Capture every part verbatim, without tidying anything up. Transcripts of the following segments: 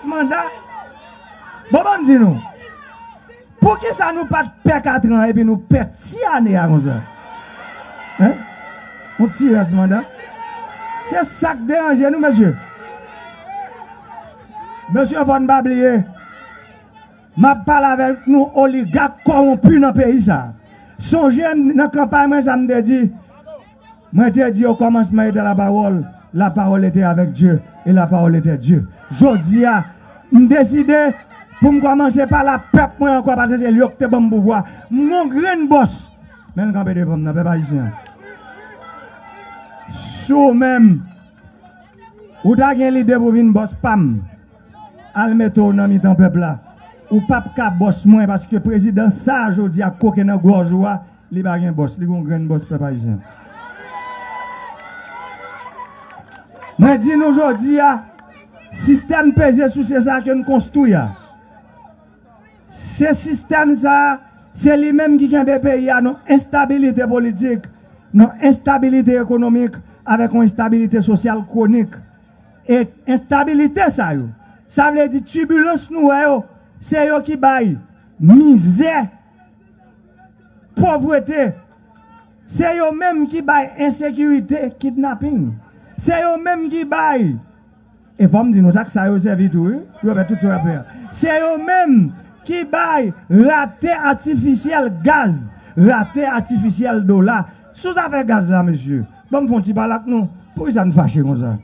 Manda. Bon, ban m di nou. Poukisa nou pa t pè katran epi nou pè ti ane a konsa? Hein? Yon ti rès manda. Se sa k deranje nou, mesye. Mesye, fò n pa bliye. M ap pale avèk nou oligak kòwonpi nan peyi sa. Sonje m nan kanpay mwen sa m te di. Mwen te di o kòmansman etè lapawòl, lapawòl etè avèk Dye, e lapawòl etè Dye. Jodi a, m deside pou m kòmanse pale a pèp mwen ankò, paske se li yo ki te ban m pouvwa. M gon grenn bòs, men l kanpe devan m nan, pèp ayisyen an. Si w menm, ou ta gen lide pou vin bòs pa m, al mete w nan mitan pèp la. Ou p ap ka bòs mwen, paske prezidan sa a jodi a koke nan gòj ou a, li pa gen bòs, li gon grenn bòs pèp ayisyen. Mwen di nou jodi a, sistèm peze souse sa a ke n konstwi a, se sistèm sa a, se li menm ki kenbe peyi a nan enstabilite politik, nan enstabilite ekonomik, avèk yon enstabilite sosyal kwonik. E enstabilite sa yo, sa vle di tibilans nou wè yo, se yo ki bay mizè, povrete. Se yo menm ki bay ensekirite, kidnaping. Se yo menm ki bay, e fò m di nou sa, k sa yo sèvi tou, wi, pou yo fè tout sa yo ap fè a. Se yo menm ki bay rate atifisyèl gaz, rate atifisyèl dola. Sou zafè gaz la, mesye, ban m fè yon ti pale ak nou. Poukisa n fache konsa?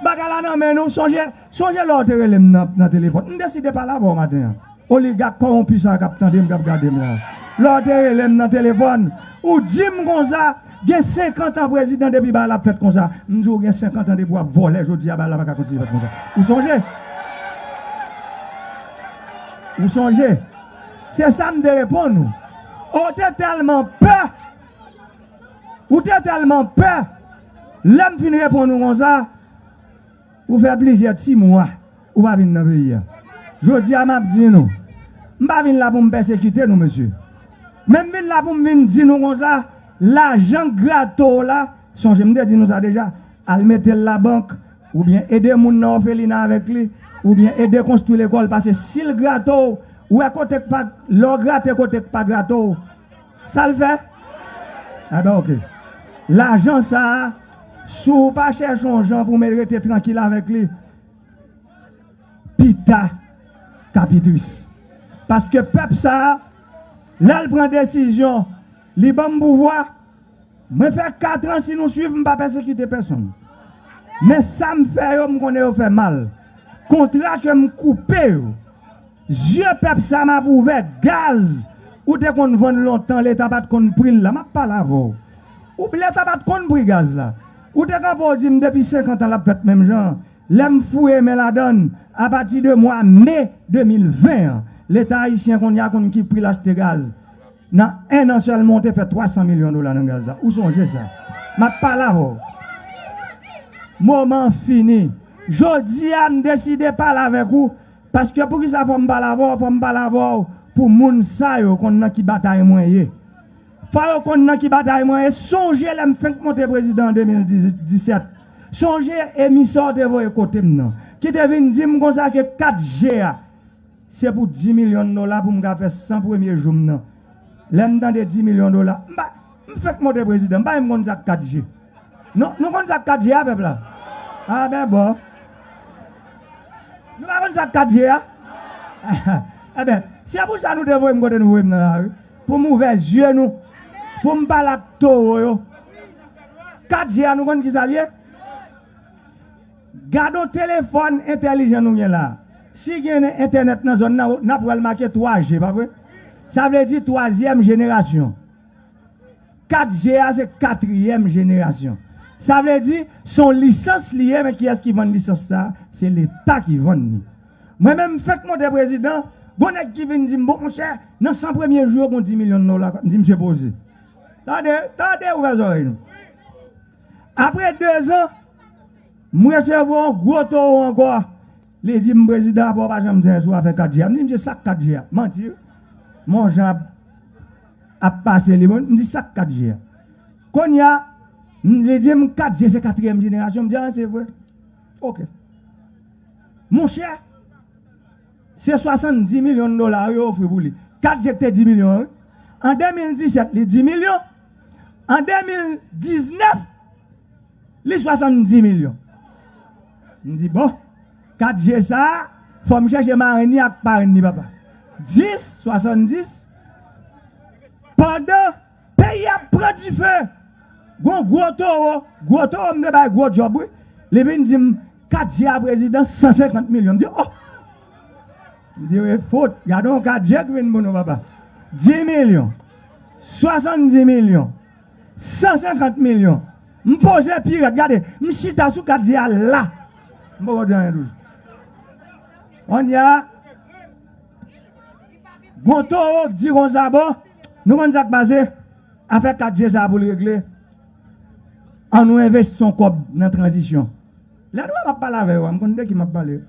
Bagay la nan men nou, sonje, sonje lè w te rele m nan, nan telefòn. M deside pale avè w maten an. Oligak kòwonpi sa k ap tande m, k ap gade m la. Lè w te rele m nan telefòn, ou di m konsa, gen senkant an prezidan depi bagay la ap fèt konsa. M di w gen senkant an depi w ap vòlè, jodi a bagay la pa ka kontinye fèt konsa. Ou sonje? Ou sonje? Se sa m te reponn ou. Ou te tèlman pè, ou te tèlman pè, lè m fin reponn ou konsa, ou fè plizyè ti mwa, ou pa vin nan peyi a. Jodi a, m ap di nou, m pa vin la pou m pèsekite nou, mesye. Men m vin la pou m vin di nou konsa, lajan grato w la, sonje m te di nou sa deja, al mete l labank, oubyen ede moun nan òfelina avèk li, oubyen ede konstwi lekòl, paske si l grato w, ou wè kote k pa, lè w grate kote k pa grato w, sa l fè? Enben, oke. Lajan sa a, si w pa chèche yon jan pou w rete trankil avèk li, pita k ap pi tris. Paske pèp sa a, lè l pran desizyon, li ban m pouvwa, mwen fè kat an, si nou swiv, m pa pèsekite pèsonn. Men sa m fè yo, m konnen yo fè mal. Kontra ke m koupe yo, zye pèp sa m ap ouvè, gaz ou te konn vann lontan, Leta pa t konn pri l la, m ap pale avè w. Ou, Leta pa t konn pri gaz la. Ou te kanpe w di m depi senkant an l ap fèt menm jan an. Lè m foure men ladann, apati de mwa me de mil ven an, Leta ayisyen kounye a konn ki pri l achte gaz. Nan en an sèlman, w te fè twa san milyon dola nan gaz la. Ou sonje sa? M ap pale avè w. Moman an fini. Jodi a, m deside pale avèk ou, paske poukisa fò m pale avè w? Fò m pale avè w pou moun sa yo konn nan ki batay mwen ye. Fò yo konn nan ki batay mwen ye. Sonje lè m fenk monte prezidan an de mil disèt. Sonje emisè w te voye kote m nan, ki te vin di m konsa ke kat G a, se pou dis milyon dola pou m ka fè san premye jou m nan. Lè m tande dis milyon dola, m pa, m fenk monte prezidan, m pa menm konn sa k kat G. Non, nou konn sa k kat G a, pèp la? A ben bon. Nou pa konn sa k kat G a? Eben, se pou sa nou te voye m kote nou voye m nan la, wi. Pou m ouvè zye nou. Pou m pale ak towo yo. Kat G a, nou konn ki sa l ye? Gade yon telefòn entèlijan nou gen la. Si gen entènèt nan zòn nan, n ap wè l make twa G, pa vre? Sa vle di twazyèm jenerasyon. Kat G a se katriyèm jenerasyon. Sa vle di, se yon lisans li ye, men kiyès ki vann lisans sa a? Se Leta ki vann li. Mwen menm, m fenk monte prezidan, gon nèg ki vin di m, bon, monchè, nan san premye jou yo, gon dis milyon dola. M di, misye poze. Tande, tande, ouvè zòrèy nou. Apre dezan, m resevwa yon gwo towo ankò. Li di m, prezidan, apa w pa janm di anyen sou afè kat G a? M di, misye, sa k kat G a? Manti, wi. Men yon jan ap, ap pase li, bon, m di, sa k kat G a? Kounye a, m, li di m, kat G se katriyèm jenerasyon. M di, a, se vre. Oke. Monchè, Se swasanndis milyon dola yo ofri pou li. Kat G te di milyon, wi. An de mil disèt, li di milyon. An de mil diznèf, li swasanndis milyon. M di, bon, kat G sa a, fò m chèche marenn li ak parenn li, papa. Dis, swasanndis. Pandan peyi a ap pran dife, gon gwo towo, gwo towo m te bay gwo djòb, wi. Li vin di m, kat G a prezidan, san senkant milyon. M di, oh! M di, wi, fout, gade yon kat G ki vin pou nou, papa. Dis milyon, swasanndis milyon, san senkant milyon. M poze pi rèd, gade, m chita sou kat G a la. M poko di anyen toujou. Kounye a, gon towo k di konsa, bon, nou konn sa k pase, afè kat G sa a pou l regle, ann nou envesti yon kòb nan tranzisyon. Lè nou wè m ap pale avè yo a, m konn de ki m ap pale.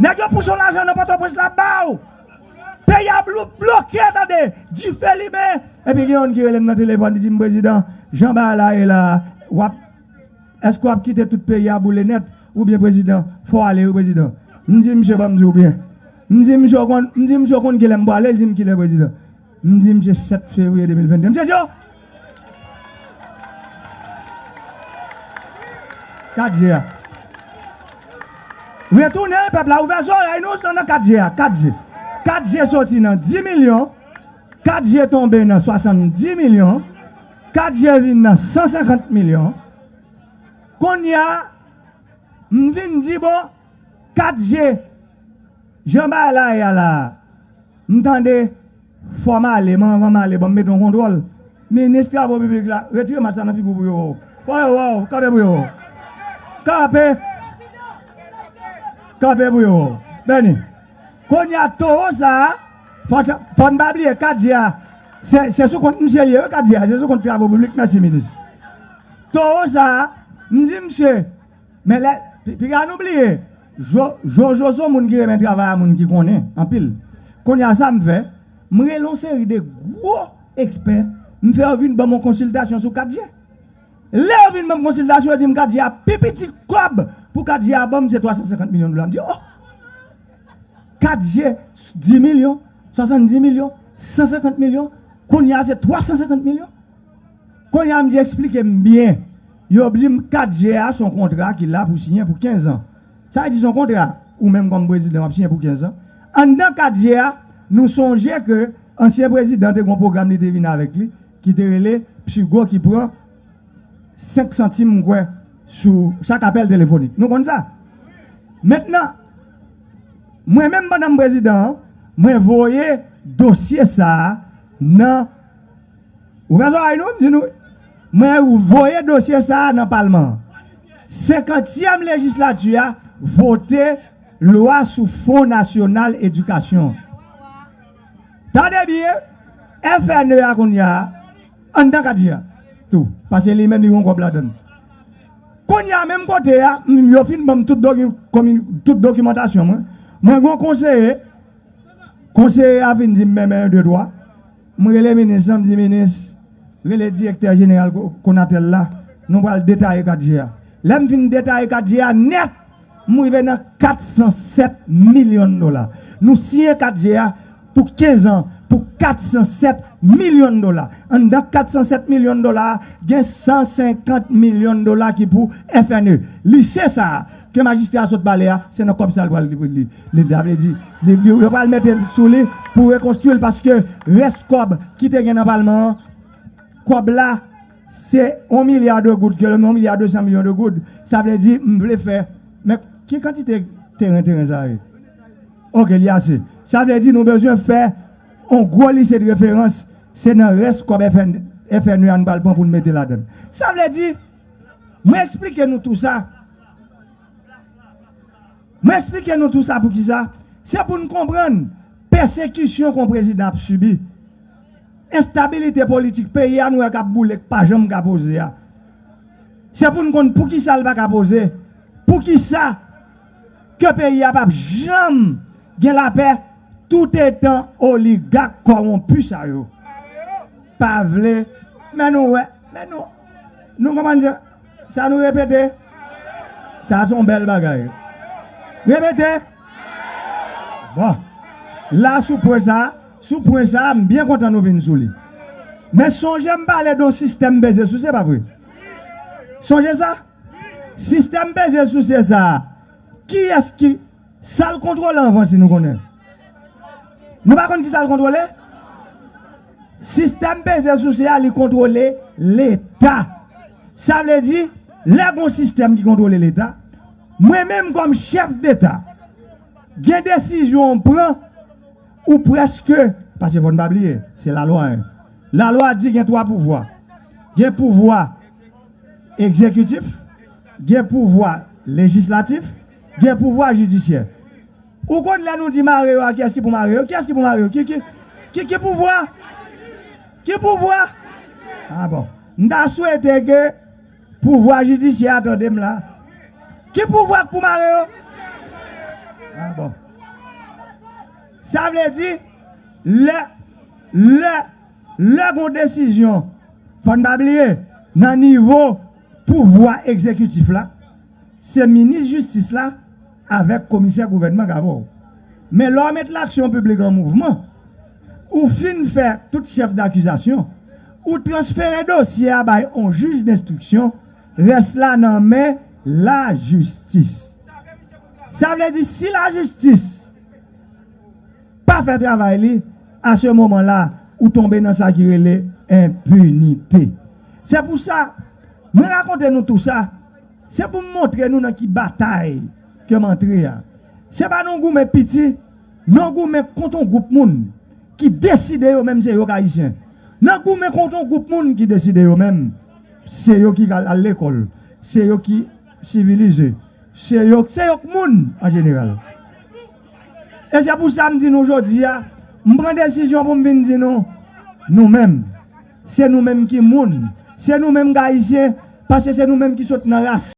Nèg yo pouse yon lajan nan Pòtoprens la ba w. Peyi a blo-, bloke, tande, dife limen. Epi gen youn ki rele m nan telefòn, li di m, prezidan, jan bagay la ye la, w ap, èske w ap kite tout peyi a boule nèt, oubyen prezidan, fò w ale wi, prezidan? M di misye, ban m di w byen. M di misye, w konn, m di misye, w konn kilè m pwale, li di m kilè, prezidan. M di misye, sèt fevriye de mil vennde. Misye di, oh! Kat G a. Retounen, pèp la, ouvè zòrèy nou, se nan kat G a, kat G. Kat G soti nan dis milyon, kat G tonbe nan swasanndis milyon, kat G vin nan san senkant milyon. Kounye a, m vin di, bon, kat G, jan bagay la ye a la a, m tande, fò m ale, men anvan m ale, ban m mete yon kontwòl. Minis travo piblik la, retire mas la nan figi w pou yo wè w. Fò yo wè w, kanpe pou yo wè w. Kanpe. Kanpe pou yo wè w. Bèni. Kounye a towo sa a, fò, fò n pa bliye kat G a, se, se sou kont misye l ye, wi, kat G a, se sou kont travo piblik, mèsi minis. Towo sa a, m di misye, men lè, pi-, piga nou bliye, Jo-, Jojo se yon moun ki renmen travay a moun ki konnen anpil. Kounye a sa m fè, m rele yon seri de gwo ekspè, m fè yo vin ban m yon konsiltasyon sou kat G. Lè yo vin ban m konsiltasyon, yo di m kat G a pi piti kòb pou kat G a ban m se twa san senkant milyon dola. M di, oh! Kat G, dis milyon, swasanndis milyon, san senkant milyon, kounye a se twa san senkant milyon. Kounye a m di, eksplike m byen. Yo di m kat G a se yon kontra ki la pou siyen pou kenz an. Sa vle di se yon kontra, ou menm kòm prezidan w ap siyen pou kenz an. Anndan kat G a, nou sonje ke ansyen prezidan te gen yon pwogram li te vin avèk li, ki te rele Psigo ki pran senk santim, m kwè, sou chak apèl telefonik. Nou konn sa? Mentnan, mwen menm pandan m prezidan an, mwen voye dosye sa a nan, ouvè zòrèy nou, m di nou, mwen voye dosye sa a nan palman an. Senkantyèm lejislati a vote lwa sou Fon Nasyonal Edikasyon. Tande byen, F N E a kounye a, anndan kat G a tou, paske li menm li gen yon kòb ladan l. Kounye a, menm kote a, m, yo fin ban m tout doki-, komi-, tout dokimantasyon mwen. Mwen gen yon konseye, konseye a vin di m, men, men, de, twa. M rele minis lan, m di, minis, rele direktè jeneral Ko-, Konatel la, nou pral detaye kat G a. Lè m fin detaye kat G a nèt, m rive nan kat san sèt milyon dola. Nou siyen kat G a pou kenz an pou kat san sèt milyon dola. Anndan kat san sèt milyon dola a, gen san senkant milyon dola ki pou F N E. Lise sa a, ke majistra a sot pale a, se nan kòb sa a l pral li, li, li, sa vle di, li, li, yo pral mete sou li pou rekonstwi l, paske rès kòb ki te gen nan palman an, kòb la, se yon milya de goud, ke yon milya de san milyon de goud. Sa vle di, m vle fè, men ki kantite teren, teren sa ye? Oke, li ase. Sa vle di, nou bezwen fè yon gwo lise de referans, se nan rès kòb F N, F N E a nou pral pran pou n mete ladan l. Sa vle di, mwen eksplike nou tou sa. Mwen eksplike nou tou sa poukisa. Se pou n konprann pèsekisyon ke yon prezidan ap sibi. Enstabilite politik peyi a nou wè k ap boule, k pa janm ka poze a. Se pou n konn poukisa l pa ka poze. Poukisa ke peyi a p ap janm gen lapè toutetan oligak kòwonpi sa yo pa vle. Men nou wè, men nou, nou konprann sa, sa nou repete? Sa se yon bèl bagay. Repete. Bon. La, sou pwen sa, sou pwen sa, m byen kontan nou vin sou li. Men sonje m pale de yon sistèm peze souse, pa vre? Sonje sa? Sistèm peze souse sa, kiyès ki, sa l kontwole anvan, si nou konnen? Nou pa konn ki sa l kontwole? Sistèm peze souse a, li kontwole Leta. Sa vle di, lè gon sistèm ki kontwole Leta, mwen menm kòm chèf deta, gen desizyon w pran, ou prèske, paske fò n pa bliye, se lalwa, en. Lalwa di gen twa pouvwa. Gen pouvwa egzekitif, gen pouvwa lejislatif, gen pouvwa jidisyè. Ou konn lè nou di mare yo a, kiyès ki pou mare yo? Kiyès ki pou mare yo? Ki, ki, ki, ki pouvwa? Ki pouvwa? Ah bon. M ta swete ke pouvwa jidisyè a tande m la. Ki pouvwa k pou mare yo? Ah bon. Sa vle di, lè, lè, lè gon desizyon, fò n pa bliye, nan nivo pouvwa egzekitif la, se minis jistis la avèk komisè gouvènman k avè w. Men lè w met laksyon piblik an mouvman, ou fin fè tout chèf dakizasyon, ou transfere dosye a bay on jij denstriksyon, rès la nan men lajistis. Sa vle di, si lajistis pa fè travay li, a se moman la, ou tonbe nan sa ki rele enpinite. Se pou sa, mwen rakonte nou tou sa, se pou m montre nou nan ki batay ke m antre a. Se pa nan goumen piti, nan goumen kont on gwoup moun ki deside yo menm se yo k Ayisyen. Nan goumen kont on gwoup moun ki deside yo menm se yo ki al, al lekòl, se yo ki sivilize, se yo, se yo k moun an jeneral. E se pou sa m di nou jodi a, m pran desizyon pou m vin di nou, nou menm, se nou menm ki moun, se nou menm k Ayisyen, paske se nou menm ki sot nan ras.